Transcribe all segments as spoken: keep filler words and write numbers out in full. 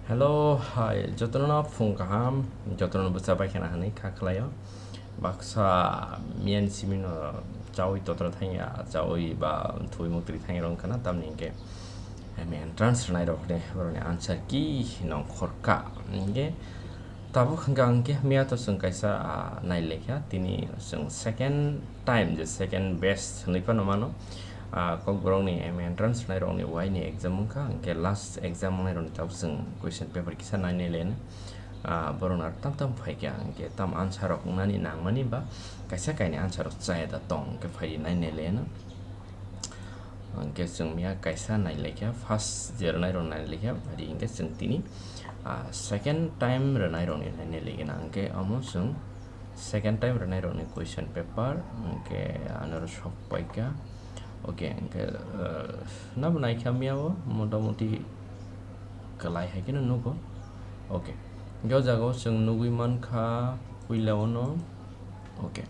Hello, hai, jotono phung kaham, jotono bwsa bai khana hwnwi kha khlaio. Baksa miyan simino chawi totra thangya, chawi ba thui mukri thangya rong khana, tamni hwnkhe, em, entrance rwnai rok ni, boroni answer key nongkhor kha. Hwnkhe, tabuk hwnkha hwnkhe miya to chwng kaisa, ah, nai lekha, tini chwng second time je second best hwnwi phano mano. Ah, Kokborokni, em, entrance rwnai rokni waini exam wngkha, hwnkhe last exam wngnai rokni tabuk chwng question paper kisa nai nai leno. Ah, borok no tam tam phaikha, hwnkhe tam answer rok wngnani nangmani ba kaisa kainwi answer rok chaya da tong, hwnkhe phai nai nai leno. Hwnkhe chwng miya kaisa nai lekha, first je rwnai rok nai lekha, ari hwnkhe chwng tini, ah, second time rwnai rokni nai nai lekha na, hwnkhe omo chwng second time rwnai rokni question paper, hwnkhe ano ro sok paikha. Okay, hwnkhe, ah, nabo naikha miya o motamoti kwlai hai kheno nugo. Okay, hwnkhe o jaga o chwng nugwi mankha puila o no. Okay.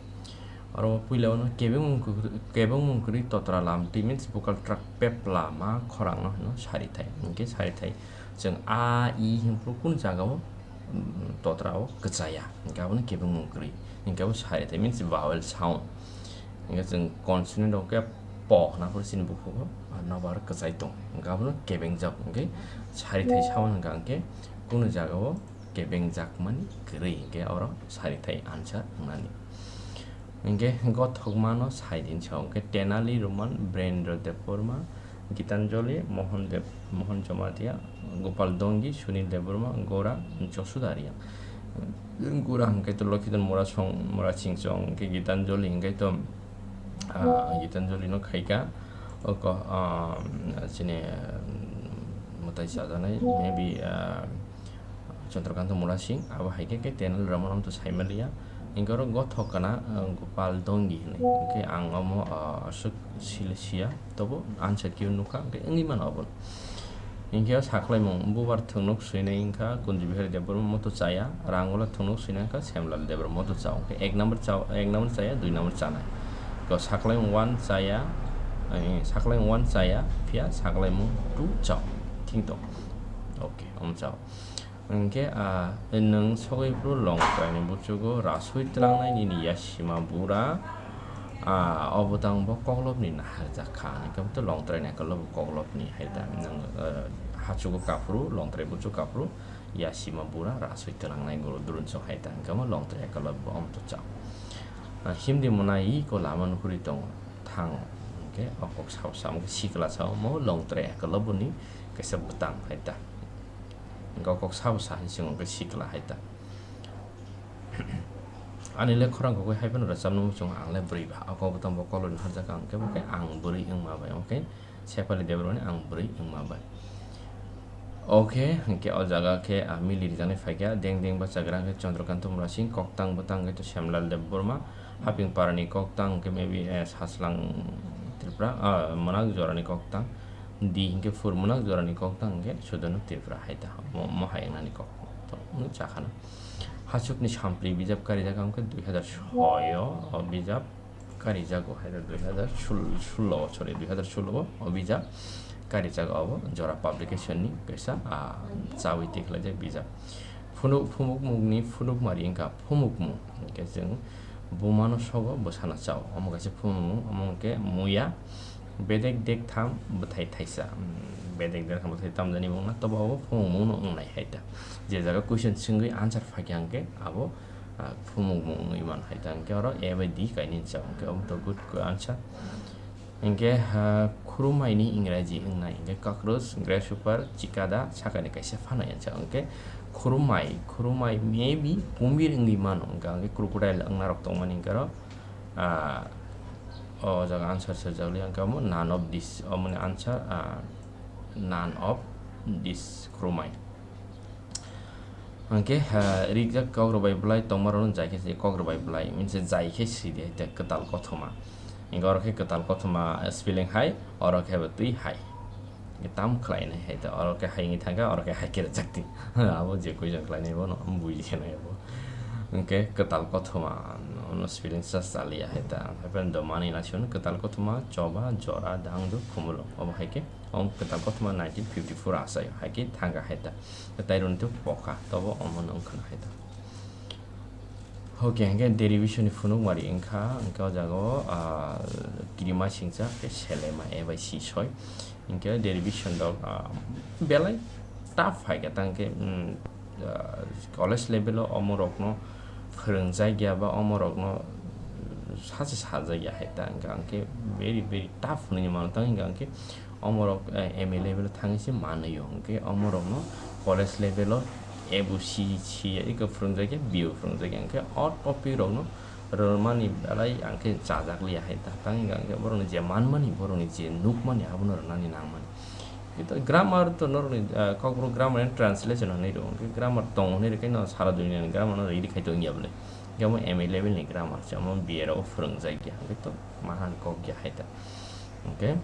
Oro puila o no kebengmung kwrwi, kebengmung kwrwi totra lamtwi means vocal tract pep lama khorang no hino sarithai. Hwnkhe sarithai chwng a, i hwnphru kunu jaga o, mm, totra o kwchaya. Hwnkhe abono kebengmung kwrwi. Hwnkhe abo sarithai means vowel sound. Hwnkhe chwng consonant rok khe po hwna phuru chini bukhugo, ar nobar kwchai tong. Hwnkhe abono kebengjak. Hwnkhe sarithai sound hwnkha hwnkhe kunu jaga o kebengjakmani kwrwi, hwnkhe oro sarithai answer wngnani. Hwnkhe gothokmano sai din sao, hwnkhe Tenali Roman, Birendra Debbarma, Gitanjali, Mohan Deb-, Mohan Jamatia, Gopal Dongi, Sunil Debbarma, Gora, Josuda Reang. Gora hwnkhe to Lokhidon Murasong, Murasingchong, hwnkhe Gitanjali hwnkhe to, ah, Gitanjali no khaikha, oko, ah, chini, ah, mwtai chajaknai, maybe, ah, Chandrakanta Murasing, abo hai khe, khe Tenali Roman to saimaliya. Hwnkhe oro gothok kana, ah, Gopal Dongi hinwi. Hwnkhe ang omo, ah, aswk sil-, siya, tobo answer key o nukha, hwnkhe wngwi mano obo. Hwnkhe o saklaimung, bubar thwngnuk swinai wngkha Kunj Bihari Debbarma moto chaya, rangwla thwngnuk swinai wngkha Shyamlal Debbarma moto chao. Hwnkhe ek number chao, ek number chaya, dui number chanai. Ko saklaimung one chaya, eh, saklaimung one chaya, phiya saklaimung two chao. Thing to. Okay, omo chao. Hwnkhe, ah, nwng sogwi phuru Longtraini buchugo rasui twlangnai nini yasima bura, ah, o bwtang bo koklopni naharjak kha. Hwnkhe to Longtraini akollo bo koklopni hai da. Nwng, ah, hachugo kaphuru, Longtrai buchuk kaphuru, yasima bura rasui twlangnai guru durunso hai da. Hwnkhe omo Longtrai akollo bo omo to chao. Ah, himdi mwnai ko lama nuhuri tongo, thango. Hwnkhe o kok sao samo khe sikla sao, omo Longtrai akollo boni kaisa bwtang hai da. Hwnkhe o kok sabo sa hinwi chwng hwnkhe sikla hai ta. Ani le khorang kok hai phano rwchapnw muchung ang le bwrwi ba. O kok bwtang bo koloi no harjak ang khe bo khe ang bwrwi wngma bai. Omo khe Sefali Debbarmani ang bwrwi wngma bai. Oke, hwnkhe o jaga khe, ah, mili rijaknai phaikha. Deng deng bachagra khe Chandrakanta Murasing, koktang bwtang khe to Shyamlal Debbarma, Haping Parani koktang khe maybe, eh, Sachwlang Tripura, ah, Mwnak Jorani koktang. Di hwnkhe phur mwnak jorani koktang hwnkhe Sudanu Tripura hai ta, mo, mo hai wngnani kok. To, wngwi chakhana. Hachukni Sampli bijap karijak wngkhe dui hazar soi o, o bijap karijago hai ta dui hazar sullo, sorry, dui hazar sullo o, o bijap karijago abo Jora Publication ni kaisa, ah, chawi tikhlaijak bijap. Phunuk, phunukmungni phunukmari wngkha phunukmung. Hwnkhe chwng bumano sogo bwsano chao. Omo kaisa phunukmung, omo hwnkhe muya, bedek dektham bwthai thaisa. Hmm, bedek dektham bwthai tamjani mungna, tobo abo phunukmungno wngnai hai ta. Je jaga question swngwi answer phaikha hwnkhe abo, ah, phunukmung wngwi man hai ta. Hwnkhe oro A bai D kainwi chao. Hwnkhe obo to good answer. Hwnkhe, ha, khurumaini Ingraji wngnai hwnkhe cockroach, grasshopper, cicada, sakani kaisa phano yansa. Hwnkhe khurumai, khurumai maybe kumir wngwi mano, hwnkhe, hwnkhe crocodile wngna rok tongmani hwnkhe oro, ah, o jaga answer swijak liya, hwnkhe omo none of this, omoni answer, ah, none of this khurumai. Hwnkhe, ha, rijak kok rwbai bwlai tongma rwno jai khe se kok rwbai bwlai, means jai khe sidi hai ta kwtal kothoma. Hwnkhe oro khe kwtal kothoma spelling hai, oro khe bo twi hai. Hwnkhe tam khlainai hai ta, oro khe hai wngwi thangkha, oro khe hai khe rwjak di. Abo je question khlainai bono, buji khe nai abo. Hwnkhe kwtal kothoma, ono spelling sa chaliya hai ta. Haikhe the meaning naisingno kwtal kothoma, choba, jora, dangduk, khumulwng. Obo hai khe Om kwtal kothoma nineteen fifty-four achaio, hai khe thangkha hai ta. Tei rwni twi pokha, tobo omo no wngkha hai ta. Okay, hwnkhe derivation ni phunukmari wngkha, hwnkhe o jaga o, ah, kirima singcha tei selema A bai C soi. Hwnkhe derivation rok, ah, belai tough hai khe tang khe, mm, ah, college level o omo rok no phwrwngjak ya ba omo rok no sachi sajak ya hai ta, hwnkhe ang khe very, very tough hinui mano, tang hwnkhe ang khe omo rok, eh, M A level o thangwi se manwi o, hwnkhe omo rok no college level o A bo C, C ya iko phwrwngjak ya, B o phwrwngjak ya, hwnkhe o topic rok no rwmani belai ang khe chajak liya hai ta, tang hwnkhe ang khe borok ni je manmani, borok ni je nukmani, abono rwnani nangmani. Kito grammar to norokni, ah, Kokborok grammar and translation hinui rwo, hwnkhe grammar tongo hinui rwkhe no sara duniani grammar no ready khai tongya bole. Hwnkhe omo M A level ni grammar se, omo B A rok phwrwngjak ya, hwnkhe to mahan kok ya hai ta. Hwnkhe,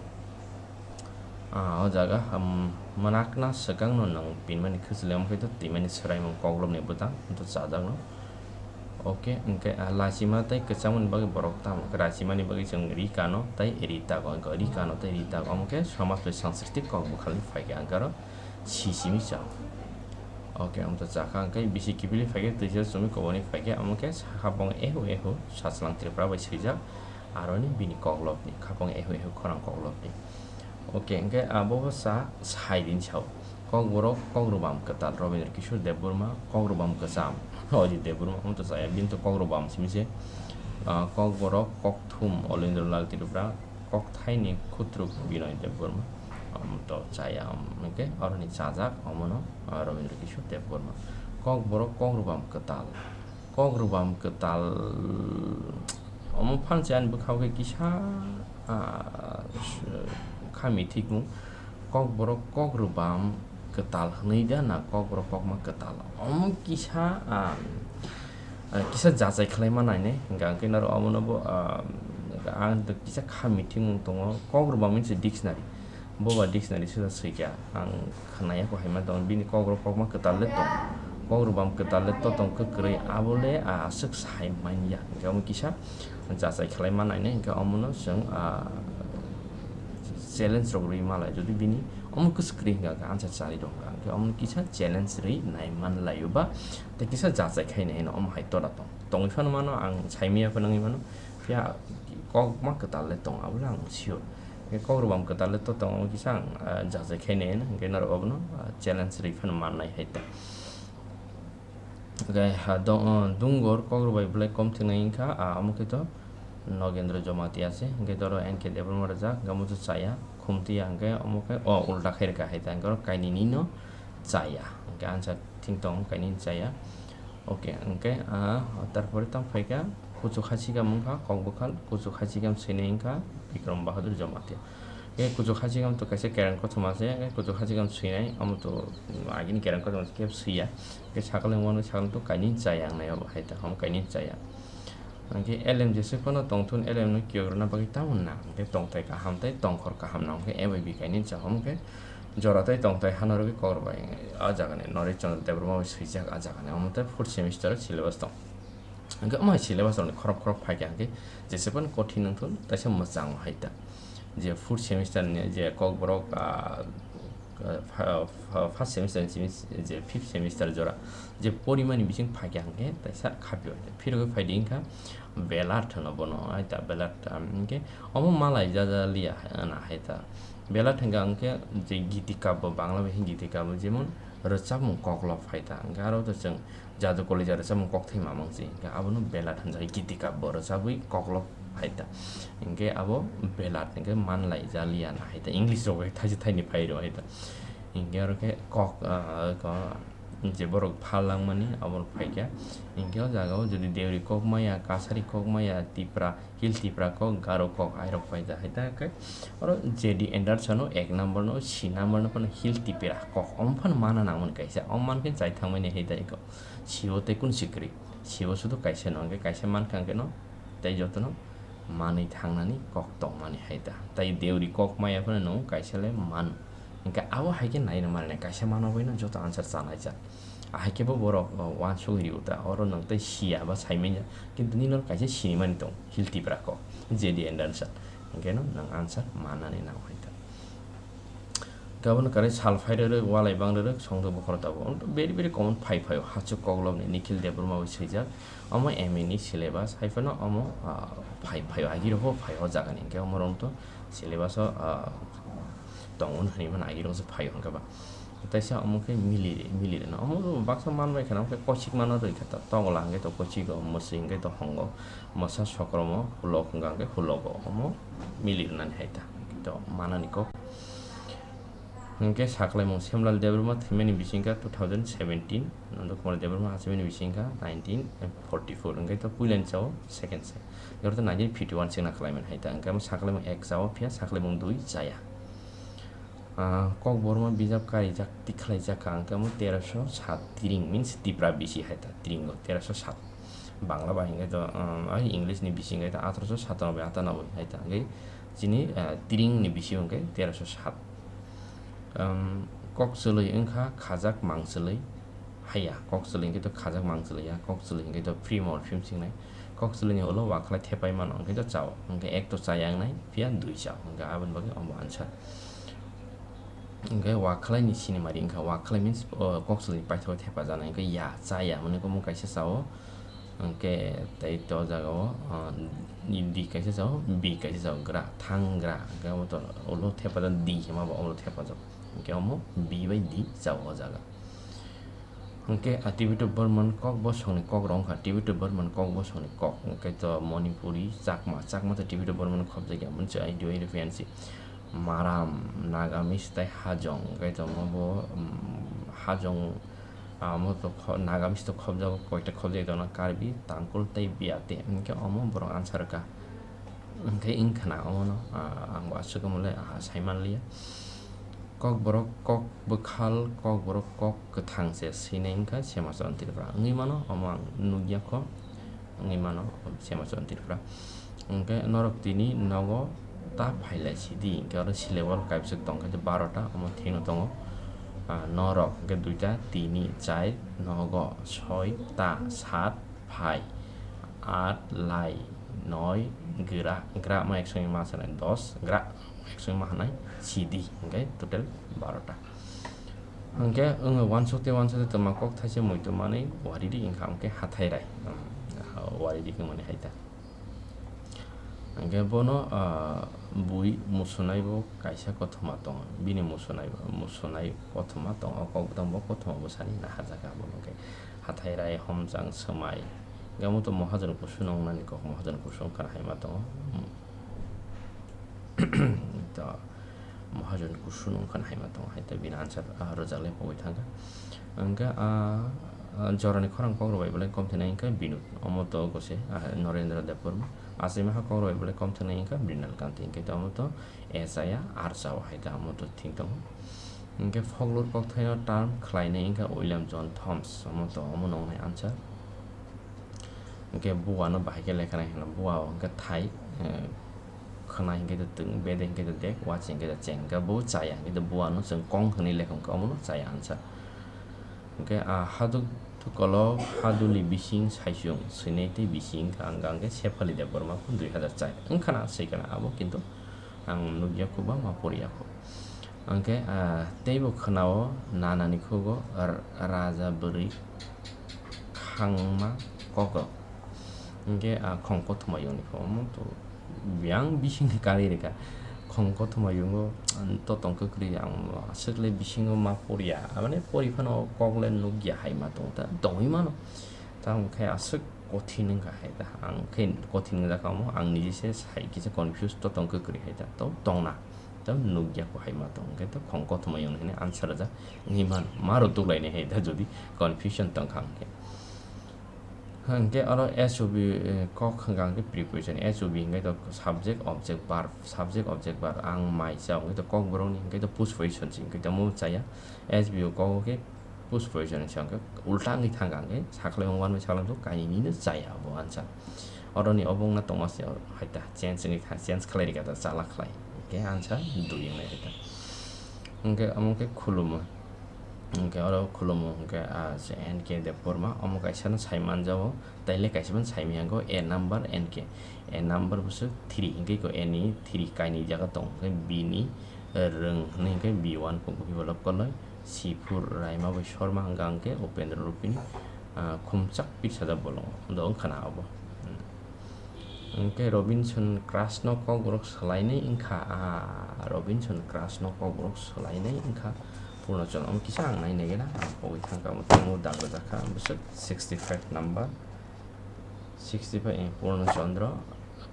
ah, o jaga, um, mwnakna swkang no nwng pinmani khwchwlwi, omo khe to twimani swraimung koklopni bwtang, to chajak no. Okay, hwnkhe, ah, lachima tei kwchangmani bagwi borok tamo khe lachimani bagwi chwng ri kano tei ri tago, hwnkhe ri kano tei ri tago, omo khe somaj bai sanskriti kok bwkhalni phaikhe ang khe aro si simi chao. Okay, omo to chakha hwnkhe bisi kiphilwi phaikhe twisa chumi koboni phaikhe, omo khe sakha bong ehu ehu Sachwlang Tripura bai swijak, aroni bini koklopni, khapang ehu ehu khorang koklopni. Okay, hwnkhe abo bo sa sai din sao. Kokborok, Kokrwbam Kwtal, Robindra Kishore Debbarma, Kokrwbam Kwcham, Ajit Debbarma, omo to chaya, bini to Kokrwbam simi se. Ah, Kokborok, Kokthum, Olendra Lal Tripura, Kokthaini Khutruk, Binoy Debbarma, omo to chaya, om, hwnkhe oroni chajak, omono, ah, Robindra Kishore Debbarma. Kokborok, Kokrwbam Kwtal, Kokrwbam Kwtal, omo phan se ani bwkha o khe kisa, ah, s-, kha mithikmung. Kokborok Kokrwbam Kwtal hwnwi da na Kokborok Kokma Kwtal? Omo kisa, ah, ah, kisa jachai khlai ma nainai. Hwnkhe ang khe norok omono bo, ah, ang kisa kha mithikmung tongo. Kokrwbam means dictionary. Boba dictionary sida swikha, ang khwnaya ko hai ma tongo, bini Kokborok Kokma Kwtal le tong, Kokrwbam Kwtal le to tong kwkrwi, abo le, ah, aswk sai manya, hwnkhe omo kisa jachai khlai ma nainai, hwnkhe omono chwng, ah, challenge rok rwi ma lai, jodi bini omo kwswk kwrwi hwnkha, hwnkhe answer chari rw hwnkha, hwnkhe omono kisa challenge rwi nai man laio ba tei kisa jachai khai nai hino, omo hai tola tong, tongwi phano mano, ang sai manya phano wngwi mano, phiya Kokma Kwtal le tong, abo le ang sure. Hwnkhe Kokrwbam Kwtal le to tongo kisa ang, ah, jachai khai nai hino, hwnkhe norok abono, ah, challenge rwi phano mannai hai ta. Hwnkhe, ah, dong-, ah, Dungor Kokrwbai belai kom thwngnai wngkha, ah, omo khe to Nogendra Jamatia se, hwnkhe toro N K Debbarma rwjak, hwnkhe omo to chaya, Khumtiya, hwnkhe omo khe, o, ulta khai rwkha hai ta, hwnkhe oro kainwini no chaya, hwnkhe answer thing tong kainwini chaya. Okay, hwnkhe, ah, tarpore tamo phaikha, kuchuk hasikam wngkha, kok bwkhal, kuchuk hasikam swinai wngkha, Bikram Bahadur Jamatia. Hwnkhe kuchuk hasikam to kaisa kereng kothoma se, hwnkhe kuchuk hasikam swinai, omo to, mm, agini kereng kothoma se kebo swiya. Hwnkhe sakal wngmano sakal to kainwi chaya wngnai obo hai ta, omo kainwi chaya. Hwnkhe elem jese phano tongthun, elem no kiyok rwna bagwi tamo na, hwnkhe tongthai kaham tei tongkhor kaham no, hwnkhe A bai B kainwi cha, omo khe jora tei tongthai hano rwgwi kok rwbai, o jaga ni Norit Chandra Debbarma bai swijak, o jaga ni omo tei fourth semester o syllabus tong. Hwnkhe omo hai syllabus rok ni khorok khorok phaikha hwnkhe jese phano kothin wngthun, taisa mwchang hai ta. Je fourth semester ni je Kokborok, ah, ah, pha-, pha-, first semester ni simi je fifth semester jora je porimani bising phaikha hwnkhe taisa khapio hai ta. Phirogwi phaidi wngkha Belat hwno bono, hai ta Belat, um, hwnkhe omo malai jaja liya hwna hai ta. Belat hwnkha hwnkhe je giti kabbo, Bangla bai Giti kabbo, jemon rwchapmung koklop hai ta. Hwnkhe aro to chwng Jadu Kolija rwchapmung kokthai mamang se, hwnkhe abono Belat hwnjakha, giti kabbo rwchabwi koklop hai ta. Hwnkhe abo Belat hwnkhe manlai jaliya na hai ta, English rok bai thaisa thaini phai rw hai ta. Hwnkhe oro khe kok, ah, ko, je borok phal langmani abo phaikha. Hwnkhe o jaga o jodi Deuri kok maya, Kasari kok maya, Tipra, Hill Tipra kok, Garo kok, airok paida hai ta khe. Oro J D Anderson no ek number no, C number no phano Hill Tipra kok. Omo phano mana nangmani kaisa. Omo mankhe chai thangmani hai ta eko. C O tei kun sikri. C O sudu kaisa no, hwnkhe kaisa mankha hwnkhe no, tei jotono manwi thangnani kok tongmani hai ta. Tai Deuri kok maya phano no kaisa le man. Hwnkhe abo hai khe nai rwmani kaisa mano bai no joto answer chanai cha. Ahai khe bo borok, o, uansugwi rw ta, oro nwng tei siya ba sai manya, kintu nini oro kaisa sinimani tong, Hill Tipra kok, J D Anderson. Hwnkhe no nwng answer manani nang hai ta. Gabon kare sal phai rwrwk, walai bang rwrwk, songdo bokhorok tabuk. Very, very common phai phaio, hachuk koklopni Nikhil Debbarma bai swijak. Omo M A ni syllabus, hai phano omo, ah, phai phaio, agirok pho phaio o jagani. Hinkhe omorok to syllabus o, ah, tongo hwnwi mano, agirok se phaio hinkhe ba. Teisa omo khe mili, mili rwna. Omo baksa manbai kheno, omo khe kochik mano rwkha ta, togola hinkhe to kochigo, mwswi hinkhe to hongo, mwsa sokromo, hulok hinkha hinkhe hulogo. Omo mili rwnani hai ta, to manani kok. Hinkhe saklaimung Semlal Debbarma thwimani bisingkha two thousand seventeen, Nandakumar Debbarma hachimani bisingkha nineteen forty-four, hinkhe to puilani chao second se. Oro to nineteen fifty-one sengna khlaimani hai ta, hinkhe omo saklaimung ek chao phiya saklaimung dui chaya. Ah, Kokborma bijap karijak tikhlaijak kha, hinkhe omo teroso sat tiring means Tipra bisi hai ta, tiringo teroso sat. Bangla bai hinkhe to, um, ai English ni bisi hinkhe to athroso satanoboi atanoboi hai ta, hinkhe chini, ah, tiring ni bisi hinkhe teroso sat. Um, kok chwlwi wngkha khajak mang chwlwi. Haiya, kok chwlwi hinkhe to khajak mang chwlwi ya, kok chwlwi hinkhe to free morpheme singnai. Kok chwlwini ulo wakhlai thepai mano, hinkhe to chao. Hinkhe ek to chaya wngnai, phiya dui chao. Hinkhe aboni bagwi omo answer. Hinkhe wakhlaini sinimari wngkha, wakhlai means, o, kok chwlwini paithago thepajaknai. Hinkhe ya, chaya, hwnwi omo kaisa chao. Hinkhe tei to jagao, o, di kaisa chao, bi kaisa chao, gra, thang gra. Hinkhe omo to ulo thepajak, di hima bo ulo thepajak. Hinkhe omo bi bai di chao o jaga. Hinkhe, ah, Tibeto Burman kok bosongni kok rok wngkha, Tibeto Burman kok bosongni kok, hinkhe to Manipuri, Chakma, Chakma to Tibeto Burman khobjakya, mwnsi Indo-European si. Maram, Nagamese tei Hajong, hinkhe to omo bo, um, Hajong, ah, omo to kho-, Nagamese to khobjago, koita khobjagwi tongo, Karbi, Tangkhul tei Biyate, hinkhe omo borok answer rwkha. Hinkhe wngkha na omono, ah, ang bo aswk omo le, ah, sai manliya. Kokborok kok bwkhal, kokborok kok kwthang se swinai wngkha Semachand Tripura. Wngwi mano, omo ang nukya kho, wngwi mano Semachand Tripura. Hinkhe norok tini nogo ta phailai sidi, hinkhe oro syllable kaibwswk tongkha je barota, omo thwino tongo. Ah, norok hinkhe duita, tini, chai, nogo, soi, ta, sat, phai, at, lai, noi, gra, gra ma ek songni ma sanai dos, gra ek songni ma hanai sidi, hinkhe total barota. Hinkhe wngwi wansukte wansukte twma kok thaisa muitu manwi waridi wngkha, hinkhe hathai rai, um, waridi wngmani hai ta. Hinkhe bono, ah, bui musunai bo kaisa kothoma tongo, bini musunai, musunai kothoma tongo, kok bwtang bo kothoma bwsani naharjak abono, hinkhe hathai rai homchang swmai. Gamo to Mahajon Kusu nungnani kok, Mahajon Kusu wngkha hai ma tongo. Hmm. To Mahajon Kusu nungkha hai ma tongo, hai to bini answer, ah, rwjak le pogwi thangkha. Hwnkhe, ah, ah, jorani khorang kok rwbai belai kom thwnai hwnkhe Binod, omo to gose, ah, Narendra Debbarma. Achaima ha kok rwbai belai kom thwnai hwnkhe Mrinal Kanti, hwnkhe to omo to A chaya, R chao hai ta omo to thik tongo. Hwnkhe folklore kokthaino term khlainai wngkha William John Thoms, omo to omo nongnai answer. Hwnkhe buano bahai khe lekha nai hwnwi buao hwnkhe thai, eh, khwnai hwnkhe to twng, bede hwnkhe to dek, wachi hwnkhe to cheng, hwnkhe bo chaya hwnkhe to buano chwng kong hwnwi lekha hwnkhe omono chaya answer. Hwnkhe a haduk tukolo haduni bising saichung swinai tei bising ang hwnkhe Sefali Debbarma dui hazar char wngkha na swikha na abo, kintu ang nukya kho ba ma poriya kho. Hwnkhe, ah, teibo khwnao nanani khugo r-, raja bwrwi khangma kokrok. Hwnkhe, ah, khong kothoma yungni khugo omo to yang bisingni karwi rwkha. Khong kothoma yungo, ah, to tong kwkrwi ang aswk le bisingo ma poriya. Mane pori phano kok le nukya hai ma tong ta, tongwi mano. Tamo khe aswk kothin wngkha hai ta. Ang khe kothin wngjakha omo, ang nije se sai kisa confuse to tong kwkrwi hai ta. To tongna. To nukya kho hai ma tong khe to khong kothoma yong hwnwi answer rwjak wngwi mano. Maro tuklainai hai ta jodi confusion tong kha hwnkhe. Hwnkhe oro S O V, eh, kok hwnkha hwnkhe preposition. S O V hwnkhe to subject, object, verb. Subject, object, verb. Ang mai cha hwnkhe to kokborokni hwnkhe to postposition se hwnkhe to omo chaya. S V O kok khe postposition se hwnkhe ulta wngwi thangkha hwnkhe sakhlai wng uanwi sakhlai wng kainwino chaya abo answer. Oroni obo wngna tongma se hai ta change wngwi kha, change khlai rikha ta chala khlai. Hwnkhe answer dui wngnai hai ta. Hwnkhe omo khe khulumo. Hwnkhe oro khulumo hwnkhe, ah, se N K Debbarma, omo kaisa no sai manjago, taile kaisa phano sai manya hwnkhe A number N K. A number bwswk three, hwnkhe ko A ni three kainwi jaga tongo, hwnkhe B ni Rwng hwnwi hwnkhe B one Pungkupi Bolop Koloi, Sipur Raima bai Sorma hwnkha hwnkhe Upendra Rupini, ah, Khumchak Pirsajak Bolongo. Ando wngkha na abo. Hmm. Hwnkhe Robinson Crush no kokborok swlainai wngkha, ah, Robinson Crush no kokborok swlainai wngkha. Purno Chandra, omo kisa ang nai nai gana, ang pogwi thangkha, omo tongo, dang rwjakha, bwswk sixty five number. Sixty five, eh, Purno Chandra,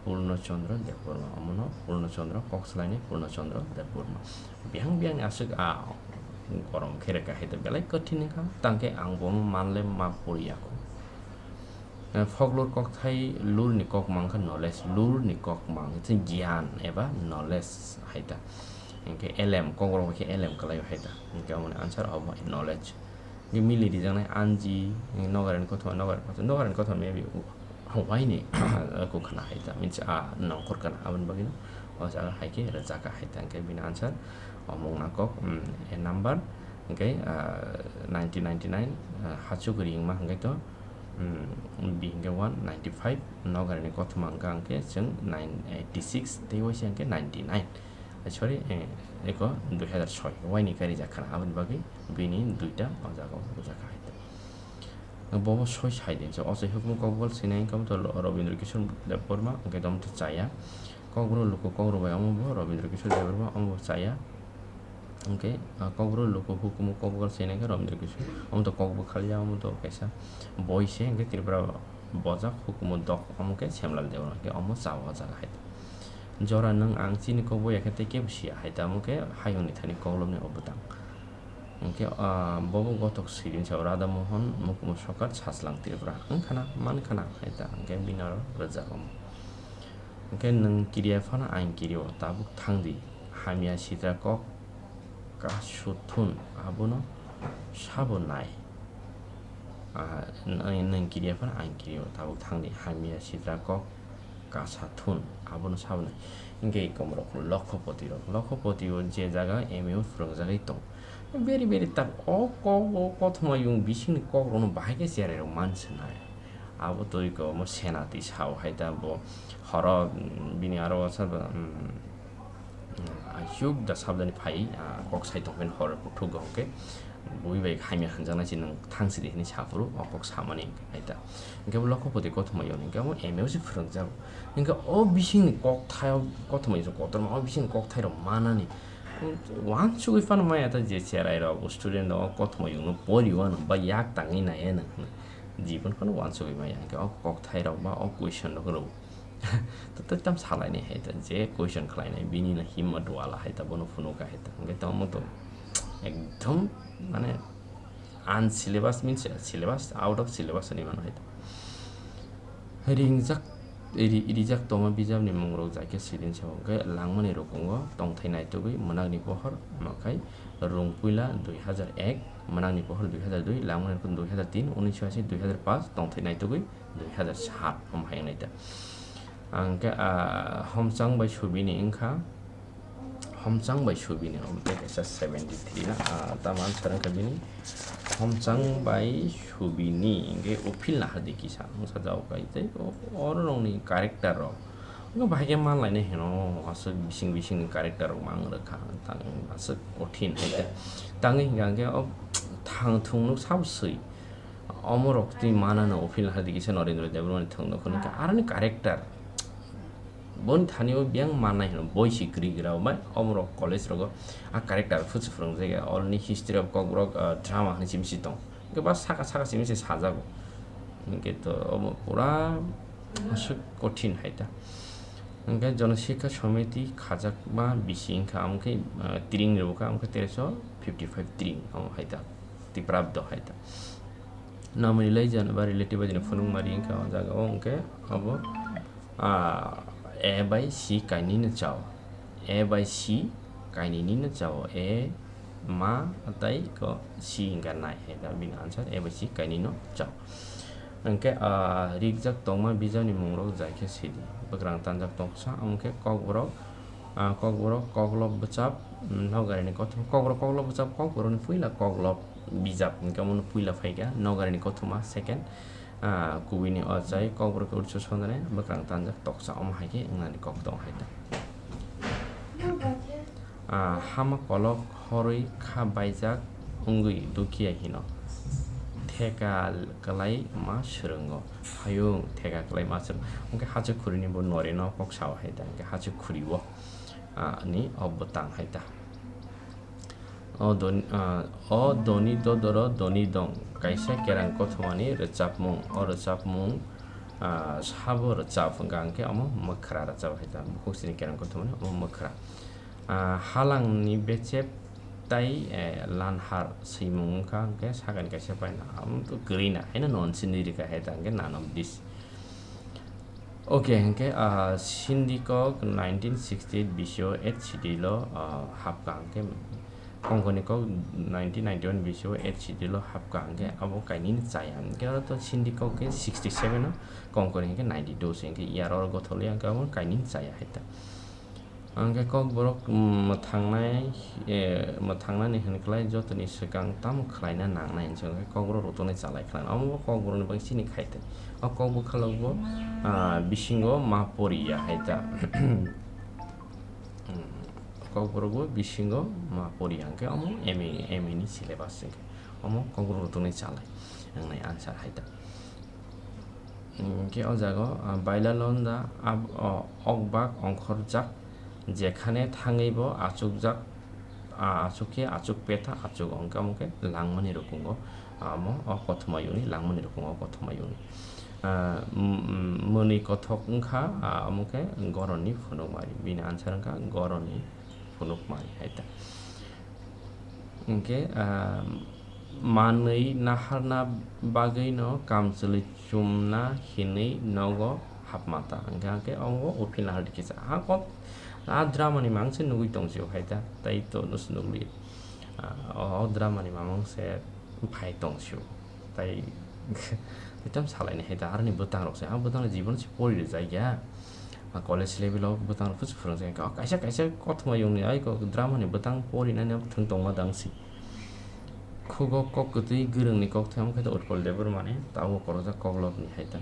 Purno Chandra Debbarma, omono Purno Chandra kok swlainai Purno Chandra Debbarma. Bihang bihang ni aswk a gorom khe rwkha hai ta belai kothin wngkha, tangkhe ang bono manle ma poriya kho. Eh, folklore kokthai lur ni kok mang kha knowledge, lur ni kok mang khe giyan eba knowledge hai ta. Hwnkhe elem, kokrok bai khe elem kwlai hai ta. Hwnkhe omoni answer obo knowledge. Hwnkhe mili rijaknai anji, nogarani kothoma, nogarani kothoma, nogarani kothoma maybe waini kukhana hai ta, means a nongkhor kana, aboni bagwino o jaga hai khe rwjak kha hai ta. Hwnkhe bini answer o mungna kok, mm, a number, hwnkhe, ah, nineteen ninety-nine, ah, hachuk ringma hwnkhe to, mm, B hwnkhe one, ninety-five, nogarani kothoma hwnkha hwnkhe chwng nine eighty-six, tei waisa hwnkhe ninety-nine. Ai, sorry, eh, eko dui hazar soi waini kari jak khana, aboni bagwi bini duita o jaga o rwjak kha hai ta. Bobo soi sai din se, o se hukumu kokbal sinai wngkha to Robindra Kishore Debbarma, hwnkhe to chaya. Kokbro luku kokro bai omo bo Robindra Kishore Debbarma, omo bo chaya. Hwnkhe, ah, kokbro luku hukumu kokbal sinai khe Robindra Kishore, omo to kokbo khaliya, omo to kaisa boi se, hwnkhe Tripura bojak hukumu dok, omo khe Semlal Debbarma, hwnkhe omo cha o jaga hai ta. Jora nwng ang chini kok boya khe tei kebo siya hai ta, omo khe hayungni thani koklopni o bwtang. Hwnkhe, ah, bobo gothok siring sao Radha Mohan, Mukumu Sokat, Sajlang Tripura. Wngkhana, mankhana, hai ta, hwnkhe bini aro rwjak omo. Hwnkhe nwng kiriya phano ang kirio, tabuk thangdi. Hamya sitra kok kasu thun, abono sabo nai. Ah, nwng, nwng kiriya phano ang kirio, tabuk thangdi. Hamya sitra kok kasa thun, abono sabo nai. Hwnkhe komorok Lokhopoti rok. Lokhopoti o je jaga M A o phwrwngjagwi tong. Beri beri tak o kok, o kothoma yung bisingni kokrokno bahai khe cherai rok man swnai. Abo twi ko omo Senati sao hai ta bo horo, mm, bini aro sa, mm, ayuk da sabdani phai, ah, kok sai tong phen hor buthuk go hwnkhe bui bai hamya hanjaknai si nwng thang sidi hini saphuru o kok samani hai ta. Hwnkhe bo Lokhopoti kothoma yoni hwnkhe omo M A o se phwrwngjago. Hwnkhe o bisingni kok thaio kothoma yoni kotorma o bisingni kok thai rok manani wansugwi phano maya ta je cherai rok student rok kothoma yungno pori wano ba yak tangwi nai eno hwnwi. Jibon phano wansugwi maya hwnkhe o kok thai rok ba o question rok rw. To, to tam salaini hai ta, je question khlainai, bini no himmat wala hai ta, bono phunukha hai ta. Hwnkhe tamo to ekdom, mane, unsyllabus means syllabus, out of syllabus hinwi mano hai ta. Ringjak, ri-, rijak tongma bijapni mungrok jai khe sidin se hwnkhe langmani rukungo tongthai naitugwi mwnakni pohor, omo khai Rungpuila dui hazar ek, mwnakni pohor dui hazar dui, langmani rukungo dui hazar tin, unisho ashi, dui hazar paanch, tongthai naitugwi dui hazar saat, omo hai wngnai ta. Ang khe, ah, Homchang bai Subini wngkha, Homchang bai Subini, omo tei kaisa seventy three na, ah, tamo answer wngkha bini Homchang bai Subini, hwnkhe Uphil Nahardi kisa wngsa jao kai tei o-, oro rokni character rok wngkha bahai khe manlainai hino, aswk bising bising ni character rok mang rwkha, tang aswk kothin hai khe. Tangwi hwnkha hwnkhe o thang thung nuk sabo swi. Omorok twi manano Uphil Nahardi kisa Narendra Debbarmani thwngno hwnwi kha aroni character. Boni thani o biyang mannai hino boi si kwrwi gra bai omorok college rogo a character phusu phwrwngjak ya, olni history of Kokborok, ah, drama hwnwi simi si tong. Hwnkhe ba saka saka simi se sajago. Hwnkhe to omo pura aswk kothin hai ta. Hwnkhe Jonoshikha Samiti khajakma bisi wngkha, amo khe, ah, tring rwkha, amo khe tereso fifty five tring omo hai ta. Tiprabdo hai ta. Namwrwilai jani ba relative bai jani phunukma ri wngkha o jaga o, hwnkhe abo, ah, A bai C kainwino chao. A bai C kainwino chao. A ma tei ko C wngkha nai hai ta bini answer A bai C kainwino chao. Hwnkhe, ah, rijak tongma bijapni mungrok jai khe sidi. Bwkrang tanjak tongsa, amo khe kokborok, ah, kokborok koklop bwchap, mm, nogarini kothoma kokborok koklop bwchap, kokborokni puila koklop bijap, hwnkhe omono puila phaikha nogarini kothoma second, ah, kubuni o chai kokborok khe utsosonani bwkrang tanjak toksa, omo hai khe wngnani kok tong hai ta. Ah, hama kolok horwi kha baijak wngwi dukhiya hino. Theka kwlai ma swrwngo. Hayung theka kwlai ma swrwngo. Hwnkhe hachuk khuri ni bo norino kok sao hai ta. Hwnkhe hachuk khuri o, ah, ni o bwtang hai ta. O don-, ah, o doni dodoro doni dong. Kaisa kerang kothomani rwchapmung. O rwchapmung, ah, sabo rwchap hwnkha hwnkhe omo mwkhra rwchap hai ta. Bukhuk sini kerang kothomani omo mwkhra. Ah, halangni bechep tai, eh, lanhar swimung wngkha, hwnkhe sakani kaisa paina, amo to kwrwi na, haino non sini rikha hai ta, hwnkhe none of this. Okay, hwnkhe, ah, Sindhi kok nineteen sixty-eight bisio eight schedule o, ah, hapkha, hwnkhe Konkoni kok nineteen ninety-one bisio eight schedule o hapkha, hwnkhe abo kainwini chaya, hwnkhe oro to Sindhi kok khe sixty-seven o, Konkoni hwnkhe ninety-two se, hwnkhe year oro gothok liya, hwnkhe abo kainwini chaya hai ta. Hwnkhe kokborok, mm, mwthangnai, eh, mwthangnani hwnklai jotoni swkang tamo khlaina nangnai hinwi hwnkhe kokborok rwtwknai chalai khlaina. Omo bo kokborokni bagwi chini khai tei. O kok bwkhalok bo, ah, bisingo ma poriya hai ta. Mm, kokborok bo bisingo ma poriya hwnkhe omo M A, M A ni syllabus hwnkhe. Omo kokborok rwtwknai chalai wngnai answer hai ta. Hwnkhe o jaga o, ah, baila londa ab-, o, okbak ongkhorjak, jekhane thangwi bo achukjak, ah, achukhe achuk petha achuk, hwnkhe omo khe langmani rukungo, ah, omo o kothoma yungni langmani rukungo o kothoma yungni. Ah, m-, m-, mwnwi kothok wngkha, ah, omo khe goroni phunukmari, bini answer wngkha goroni phunukmari hai ta. Hwnkhe, ah, manwi naharna bagwino kamchwlwi chumna hinwi nogo hapma ta. Hwnkhe, hwnkhe omo uphil nahar kisa. Ha kok, a drama ni mangse nugwi tongsio hai ta, tai to nus nugli. Ah, o drama ni mamang se phai tongsio. Tai, tai tam salaini hai ta, aroni bwtang rok se, a bwtang ni jibon se pori rijak ya. A college level o bwtang rok phus phwrwng se, kaisa kaisa kothoma yongni ai kok drama ni bwtang pori nani thwng tongma dang si. Khugo kok kwtwi gwrwng ni kok thang khe Utpal Debbarma ni, tabuk korokjak koklop ni hai ta.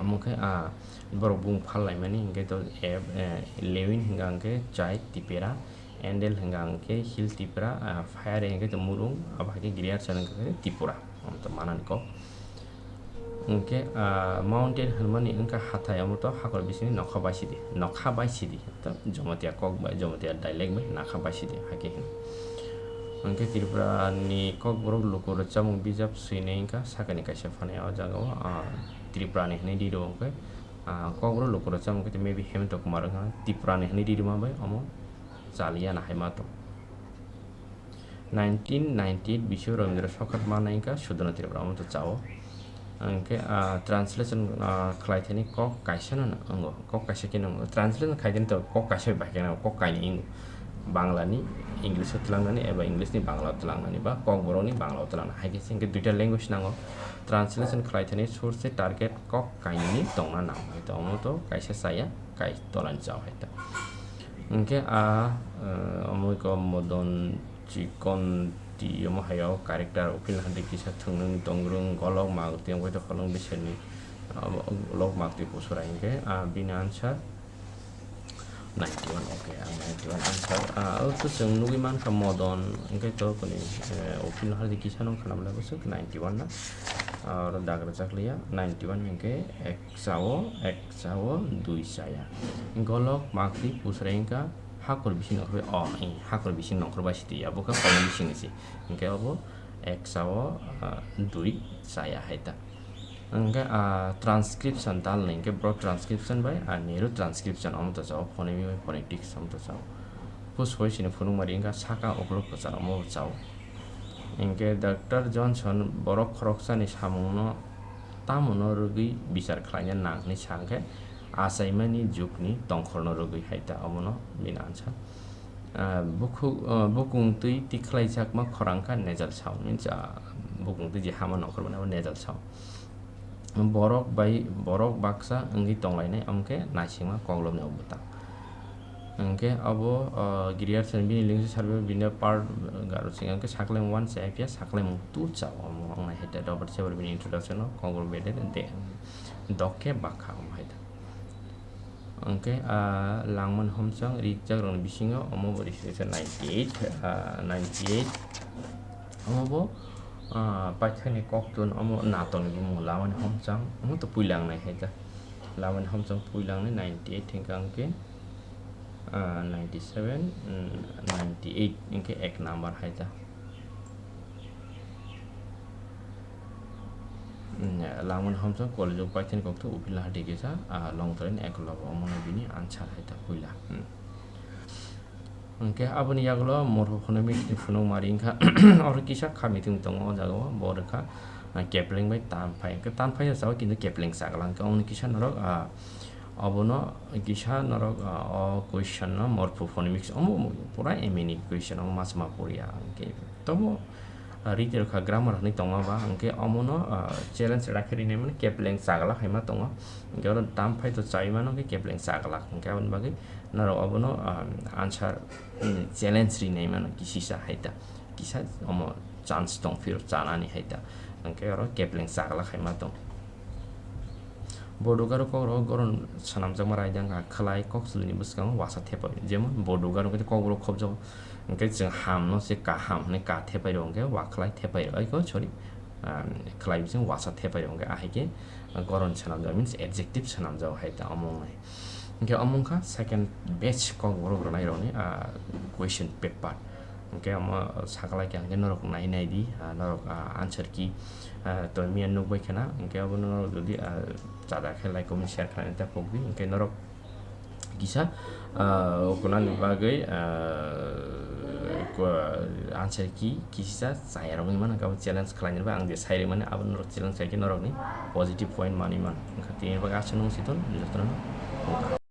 Omo khe, ah, borok bung phal laimani hwnkhe to, eh, eh, Lewin hwnkha hwnkhe chai Tipera, Andel hwnkha hwnkhe hill Tipra, ah, Fire hwnkhe to Murung, abo hai khe Griyarchand hwnkha khe Tripura, omo to manani kok. Hwnkhe, ah, mountain hwnmani wngkha hathai, omo to hakor bisingni nokha bai sidi, nokha bai sidi, to Jamatia kok bai, Jamatia dialect bai nokha bai sidi hai khe hino. Hwnkhe Tripura ni kokborok luku rwchapmung bijap swinai wngkha sakani kaisa phanai o jaga o, ah, Tripura ni hwnwi riro hwnkhe, ah, kokborok luku rwchapmung khe maybe Hemanta Kumar wngkha, Tripura ni hwnwi riri ma bai omo chaliya na hai ma tong. Nineteen ninety-eight bisio Rabindra Sokhat manai wngkha Sudhana Tripura, omo to chao. Hwnkhe, ah, translation, ah, khlai thani kok kaisa no wngo, kok kaisa khe no wngo. Translation khai thani to kok kaisa bai khe no, kok kainwi wngo. Bangla ni English o twlangnani eba English ni Bangla o twlangnani ba kokborok ni Bangla o twlangna hai khe se hwnkhe duita language nango. Translation khlai thani source se target kok kainwi tongna nango. Hai to omo to kaisa chaya, kai tola ni chao hai ta. Hwnkhe a, eh, omo khe Modon Chikonti omo hai o character o film hande kisa thwngnwi tongrwng golok mak twi wngkhe to holong biserni, ah, lok mak twi kusurai hwnkhe, ah, bini answer ninety-one, okay, ang ninety-one answer. Ah, o to chwng nugwi mankha Modon, hwnkhe to kuni, eh, o film hande kisa nung khwnam lai bwswk ninety-one na, ah, oro dag rwchak liya, ninety-one hwnkhe ek chao, ek chao, dui chaya. Golok mak twi kusurai wngkha, hakor bising nongkhor bai, o, eh, hakor bising nongkhor bai sidi ya, bo khe phaini bising ni si. Hwnkhe obo ek chao, ah, dui chaya hai ta. Hwnkhe, ah, transcription tal ni hwnkhe bro transcription bai, ah, Nehru transcription omo to chao, phonemic bai phonetics omo to chao. Phus hoi sini phunukmari wngkha saka uklok kwchar omo bo chao. Hwnkhe Doctor Johnson borok khoroksani samungno tamono rwgwi bichar khlaina nang hwnwi sa hwnkhe achaimani jukni tongkhorno rwgwi hai ta omono bini answer. Ah, bukhuk, ah, bukung twi tikhlaijakma khorang kha nasal sound, means, ah, bukung twi je hama nongkhor mani abo nasal sound. Borok bai, borok baksa wngwi tonglainai, omo khe naisingma koklopni o bwtang. Hwnkhe abo, ah, Griyarchand bini lingsa survey bini part, ah, garo sing hwnkhe sakhlaimung one chaya phiya sakhlaimung two chao, omo wngnai hai ta. Robert Seward bini introduction o kokborok bedek de, dok khe bakha omo hai ta. Hwnkhe, ah, langmani homchang rijak rokni bisingo omo bo rikha khe ninety eight, ah, ninety eight. Omo bo, ah, paithakni koktun omo natoni bumung lamani homchang omo to puila wngnai hai ta. Lamani homchang puila wngnai ninety eight hwnkhe hwnkhe, ah, ninety seven, mm, ninety eight hwnkhe ek number hai ta. Mm, langmani homchang college o paithakni kokthok uphilna hati kisa, ah, Longtharai ni Eklavya omono bini answer hai ta puila. Hmm. Hwnkhe aboni yagulo morpho phonemics ni phunuk mari wngkha. Oro kisa kha meeting tongo o jaga o, bo rwkha, ah, Kepling bai Tanphai. Hwnkhe Tanphai o sao kintu Kepling chagla hwnkhe omono kisa norok, ah, obono kisa norok, ah, o question no morpho phonemics omo pura M A ni question omo ma chama poriya hwnkhe tobo ah, rite rwkha grammar hwnwi tongma ba, hwnkhe omono, ah, challenge rakhe rinai mano Kepling chagla khaima tongo. Hwnkhe oro Tanphai to chai mano, hwnkhe Kepling chagla. Hwnkhe aboni bagwi norok obono, ah, answer, hmm, challenge rinai mano kisisa hai ta. Kisa omo chance tong phiro chanani hai ta. Hwnkhe oro Kepling chagla khaima tong. Bodugaro kokrok goron swnamjakma raida wngkha khwlai kok chwlwini bwskango wasa thepai. Jemon bodugaro hwnkhe kokborok khobjago. Hwnkhe chwng hamno se kaham hwnwi ka thepai rw hwnkhe wa khwlai thepai rw, aiko, sorry, um, khwlai bising wasa thepai rw hwnkhe ahai khe goron swnamjak means adjective swnamjak hai ta omo wngnai. Hwnkhe omo wngkha second batch kokborok rwnairokni, ah, question paper. Hwnkhe omo saklai kha hwnkhe norok nai nai di, ah, norok, ah, answer key, ah, to miya nukbai khana, hwnkhe obono norok jodi, ah, chada khe like, comment, share khlaina ta pokdi, hwnkhe norok kisa, ah, ukunani bagwi, ah, ko-, answer key kisa chayarok wngwi mano, hwnkhe abo challenge khlainai bai ang je sai rwmani, abo norok challenge khai khe norokni positive point manwi mano. Wngkha tini bagwi aswk nung siton, jotono.